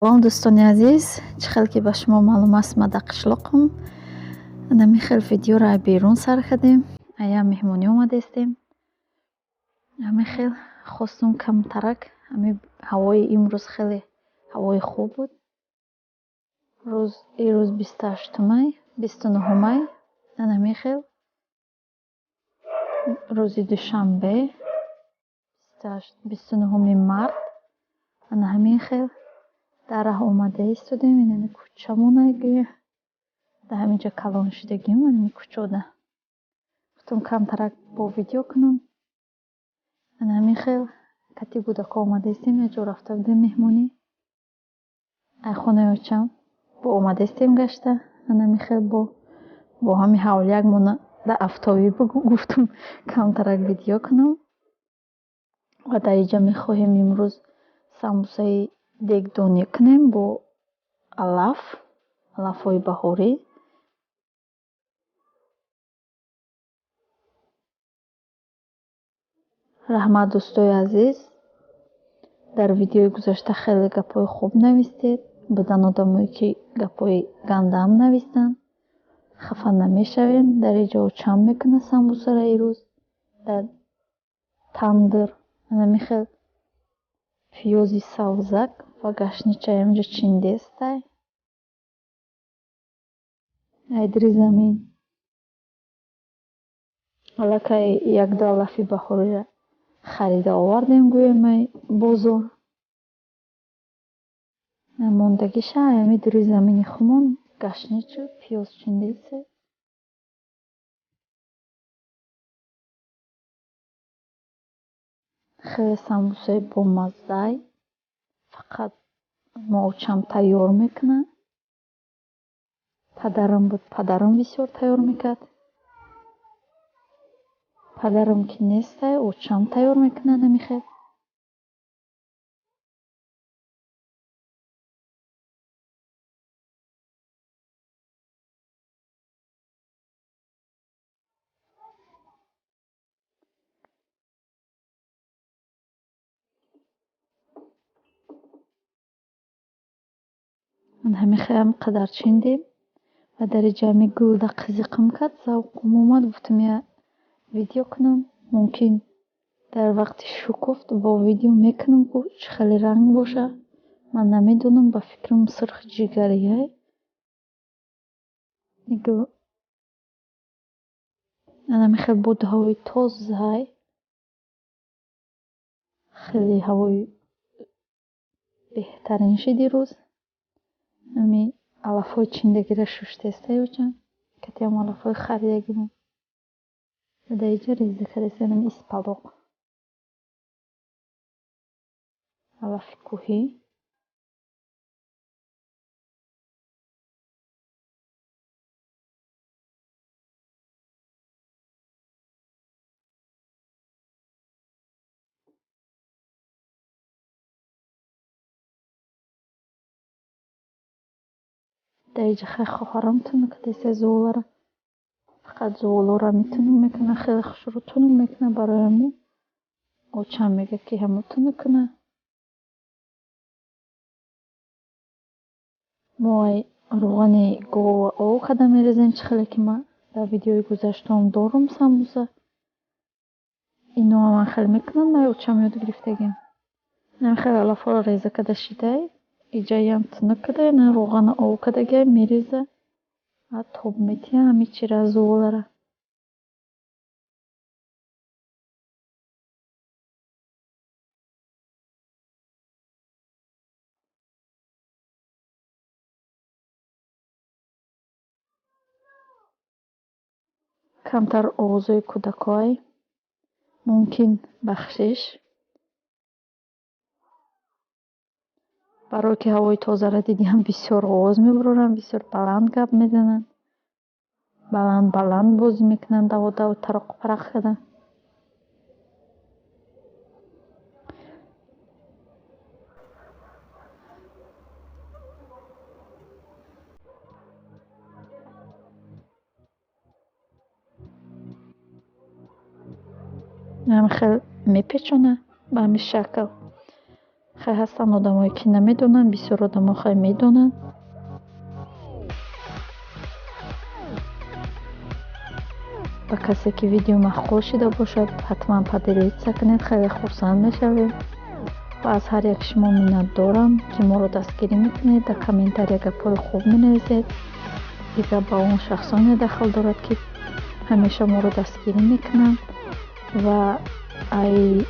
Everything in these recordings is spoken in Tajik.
Салом, дӯстони азиз! Чӣ хел ки ба шумо маълум аст, ман дар қишлоқам. Ҳамин хел видеоро берун сар кардем. Ая меҳмонӣ омадастем. Ҳамин хел хостум камтарак. Ҳамин ҳавои имрӯз хеле ҳавои хуб буд. Рӯз ирӯз 28-май, 29-май. Ҳамин хел рӯзи душанбе, 29-уми март. Ана ҳамин хел дар раҳ омада истодем. Инами кӯчамона гӯя. Дар ҳамин ҷо калон шудагим, ҳамин кӯчода. Гуфтам, камтарак бо видео кунам. Ана ҳамин хел кати кӯдако омадаистем, як ҷо рафта будем меҳмонӣ. Ай хонаи очам бо омадаистем гашта. Ана ҳамин хел бо ҳамин ҳавлиякмона дар афтобӣ гуфтум, камтарак видео кунам. Ва дар инҷа мехоҳем имрӯз самбусаи дегдонӣ кунем бо алаф, алафҳои баҳорӣ. Раҳмат, дӯстои азиз. Дар видеои гузашта хеле гапҳои хуб навистед. Буданд одамое, ки гапҳои гандаам навистанд. Хафа намешавем. Дар инҷо очам мекунад самбусаро ирӯз дар тандир. Ҳамин хел пиёзи сабзак ва гашнича ҳаминҷо чиндестай. Айдри замин. Аллакай якду алафи баҳориро харида овардем, гӯем, ай бозор. Мондагиша ҳами дури замини хумон гашничу пиёз чиндесай. Хеле самбусаи бомаззай. Фақат мо очам тайёр мекунад. Падарам буд, падарам бисёр тайёр мекард. Падарам ки нестай, очам тайёр мекунад ҳамин хел. Ҳамин хел қадар чиндем ва дар инҷа ҳамин гулда қизиқим кард, завқум омад, гуфтам, я видео кунам. Мумкин дар вақти шукуфт бо видео мекунам, ку чӣ хеле ранг боша. Ман намедонам, ба фикрам, сурх ҷигарияй. Гул ҳамин хел буд, ҳавои тозаай. Хеле ҳавои беҳтарин шид ирӯз. Ҳами алафҳои чиндагиро шуштестай очам. Катиам алафҳои харидагимон. Дар инҷа реза кардастем ҳамин испалоқ. Алафи кӯҳӣ. Дар инҷа хай хоҳарам тунук кардааст зуоларо. Фақат зуолоро метунук мекунад, хеле хушрӯ тунук мекунад, барои ҳамун очам мегӯяд, ки ҳамун тунук кунад. Мо ай рӯғани говро об карда мерезем, чӣ хеле ки ман дар видеои гузаштаам дорум самбуса. Иноам хеле мекунанд, ман очам ёд гирифтагиам. Ҳамин хел алафҳоро реза карда шидай, иҷаям тунук карда, ина рӯғана об кардагиай, мереза ва тоб метиҳа ҳамин чира, зуолара. Камтар овозҳои кӯдакҳоай. Мумкин, бахшиш. Барое ки ҳавои тозаро дидиам, бисёр овоз мебароранд, бисёр баланд гап мезананд. Баланд баланд бозӣ мекунанд, даво даво, тароқу парақ карда. Ҳамин хел мепечонад ба ҳамин шакл. Хай, ҳастанд одамое, ки намедонанд, бисёр одамо хай медонанд. Ба касе, ки видео маъқул шида бошад, ҳатман поделиться кунед, хеле хурсанд мешавем. Ва аз ҳар як шумо миннатдорам, ки моро дастгирӣ мекунед, дар комментария гапҳои хуб менависед. Дигар ба он шахсоне дахл дорад, ки ҳамеша моро дастгирӣ мекунанд, ва ай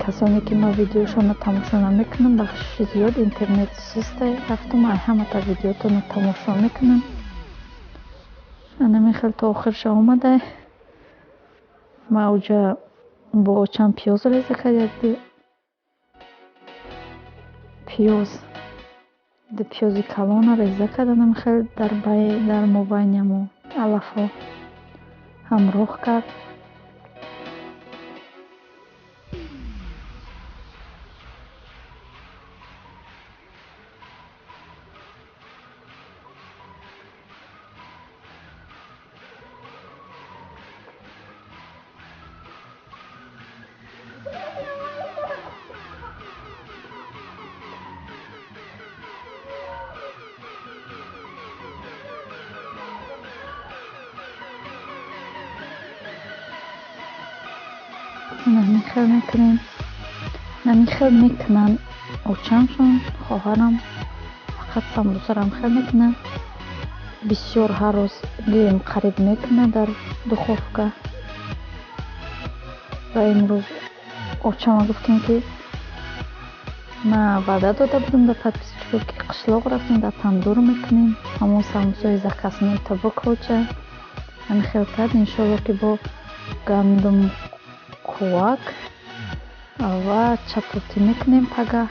касоне, ки ман видеошонро тамошо намекунам, бахшиши зиёд, интернет сустай, рафтум ай ҳамата видеотонро тамошо мекунам. Анами хел то охирша омадай. Ма уҷа бо чанд пиёз реза кард, як ду пиёз, ду пиёзи калона реза кард, анами хел дар мобайни ҳамо алафҳо ҳамроҳ кард. Ҳамин хел мекунем. Ҳамин хел мекунанд очамшон, хоҳарам, фақат самбусарам хел мекунанд. Бисёр ҳар рӯз гӯем қариб мекунад дар духовка. Ва имрӯз очама гуфтем, ки ман ваъда дода будам дар подписчико, ки қишлоқ рафтем, дар тандур мекунем ҳамон самбусаи заказной табокоча. Ҳамин хел кард, иншоалло, ки бо гандум кувак ва чапотӣ мекунем пагаҳ.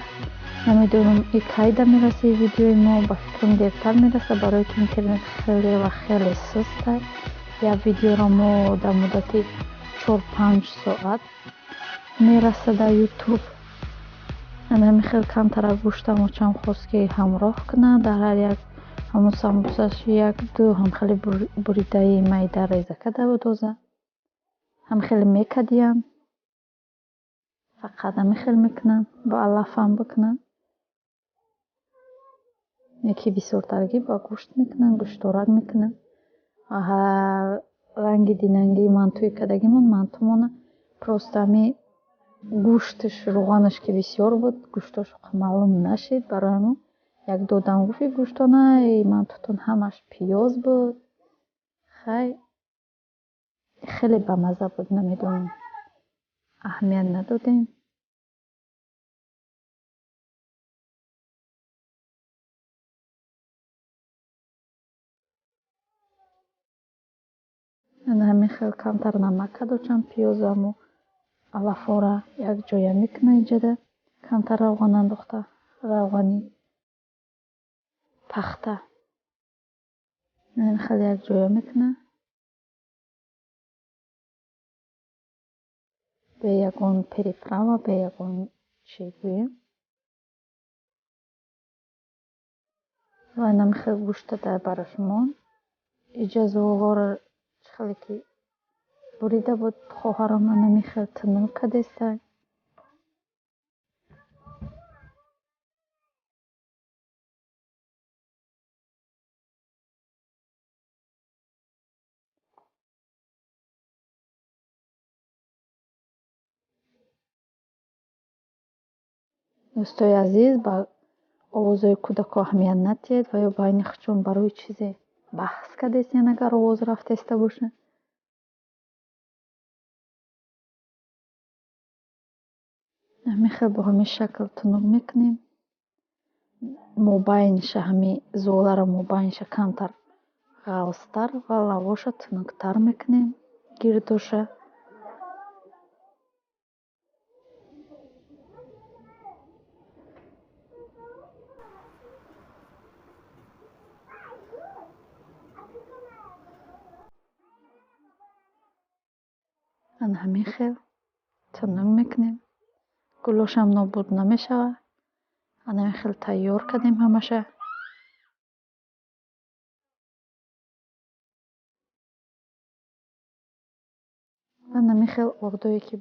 Намедонам, и кайда мераса видеои мо, ба фикрам, дертар мераса, барое ки интернет хеле ва хеле сустай. Як видеоро мо дар муддати 4-5 соат мераса дар Ютуб. Ана ҳамин хел камтарак гӯштам очам хост, ки ҳамроҳ кунад дар ҳар як ҳамон самбусаш, як ду ҳам хеле буридаи майда реза карда буд. Оза ҳам хеле мекардиям, фақат ҳамин хел мекунанд, бо алафам бикунанд, яке бисёртаргӣ ба гӯшт мекунанд, гӯштдорак мекунанд. Ранги динангии мантуи кардагимон, мантумона просто ҳами гӯшташ, рӯғанаш ки бисёр буд, гӯштош маълум нашид. Барои ҳамон як ду одам гуфт, гӯштона мантутон ҳамаш пиёз буд. Хай, хеле бамазза буд, намедонам, аҳамият надодем. Ана ҳамин хел камтар намак кард очам, пиёзу ҳамо алафҳоро якҷоя мекунад. Иҷода камтар равған андохта, равғани пахта, ҳамин хел якҷоя мекунад бе ягон приправа, бе ягон чӣ гӯем. Ва ҳамин хел гӯшта дар бараш монд. Иҷа зуволоро чӣ хеле ки бурида буд хоҳарам, ҳамин хел тунук кардестай. Дӯстои азиз, ба овозҳои кӯдакҳо аҳамият надиҳед ва ё байни худшон барои чизе баҳс кардестиян, агар овоз рафтаиста бошад. Ҳамин хел бо ҳамин шакл тунук мекунем. Мобайниша, ҳами зуоларо мобайниша камтар ғафзтар ва лавоша тунуктар мекунем, гирдоша. Ана ҳамин хел тунук мекунем, гулошам нобуд намешавад. Ана ҳамин хел тайёр кардем ҳамаша. Ана ҳамин хел ордое, ки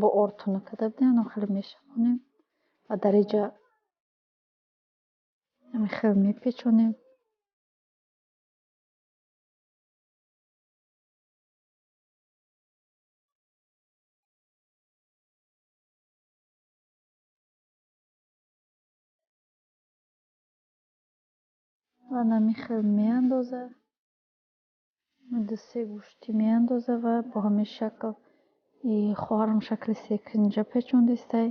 бо орд тунук карда будем, ана хеле мешавонем ва дар инҷа Ҳамин хел мепечонем. Ва ҳамин хел меандоза. Ду-се гӯшти меандоза ва бо ҳамин шакл хоҳарам шакли секинҷа печондистай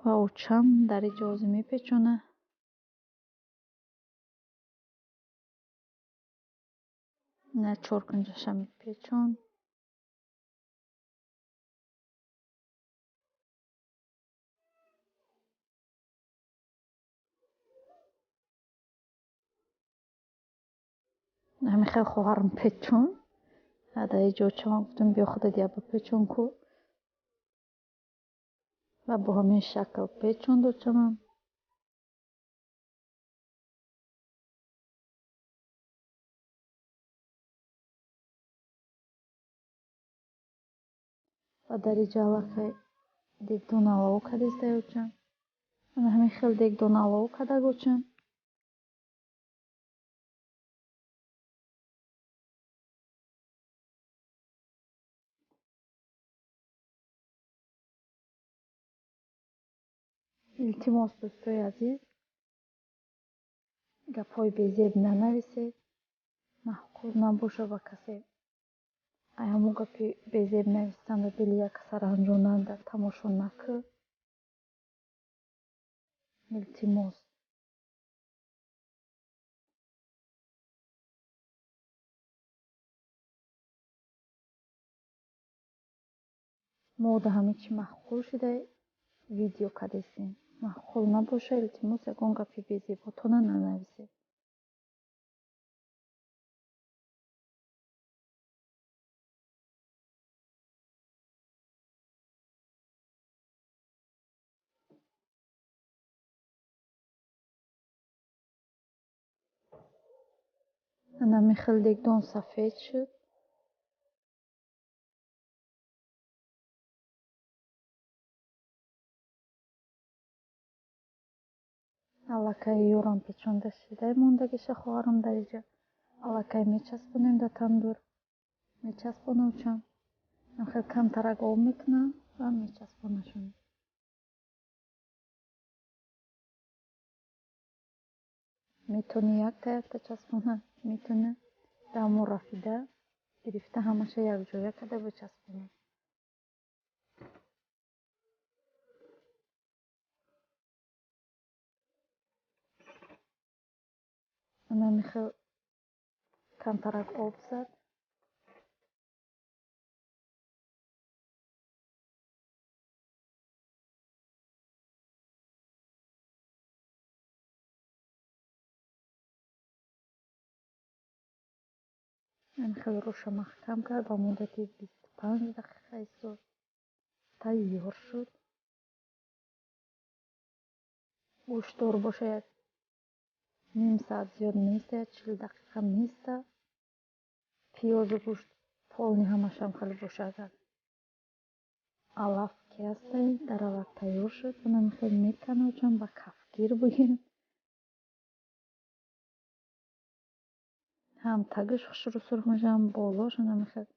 ва очам дар иҷо ҳозир мепечона. На чоркунҷаша мепечон. Ҳамин хел хоҳарам печон. Дар иҷо очама гуфтам, биё худат як бипечон ку. Ва бо ҳамин шакл печонд очамам. Ва дар иҷо аллакай дегдон алов кардистай очам. Ана ҳамин хел дегдон алов кардаг очам. Илтимос, дӯстои азиз, гапҳои безеб нанависед. Маъқул набоша ба касе. Ай ҳамон гапи безеб нависанда дили як каса ранҷонанда тамошо накӯ. Илтимос. Мо да ҳамин чи маъқул шуда видео кардесем. Маъқул набоша, илтимос, ягон гапи безеботона нанависед. Ана ҳамин хел дегдон сафед шуд. Аллакай ёрам печонда шидай мондагиша хоҳарам дар иҷа. Аллакай мечаспонем дар тандур. Мечаспонам чам. Хел камтарак об мекунам ва мечаспонашон. Метавонӣ якта якта часпона, метавонӣ дамо рафида гирифта ҳамаша якҷоя карда бичаспонӣ. Ана ҳамин хел камтарак об зад. Ҳамин хел рӯша маҳкам кард, ба муддати 25 дақиқа истод. Тайёр шуд. Гӯштдор боша як ним соат зиёд меиста, як 40 дақиқа меиста. Пиёзу гӯшт полни ҳамашам хеле боша агар. Алаф ки ҳастай, дар алаф тайёр шуд. Ана ҳамин хел меканочам, ба кафгир бигем. Ҳам тагиш хушрӯ сурх мешавад, ҳам болош ана ҳамин хел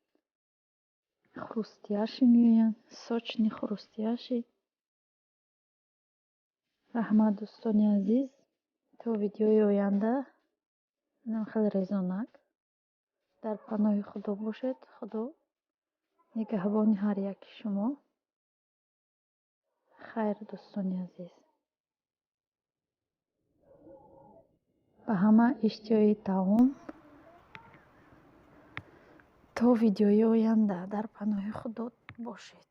хрустяши меоянд, сочни хрустяши. Раҳмат, дӯстони азиз. То видеои оянда ана ҳамин хел резонак. Дар паноҳи Худо бошед. Худо нигаҳбони ҳар яки шумо. Хайр, дӯстони азиз. Ба ҳама иштиҳои таом. То видеои оянда дар паноҳи Худо бошед.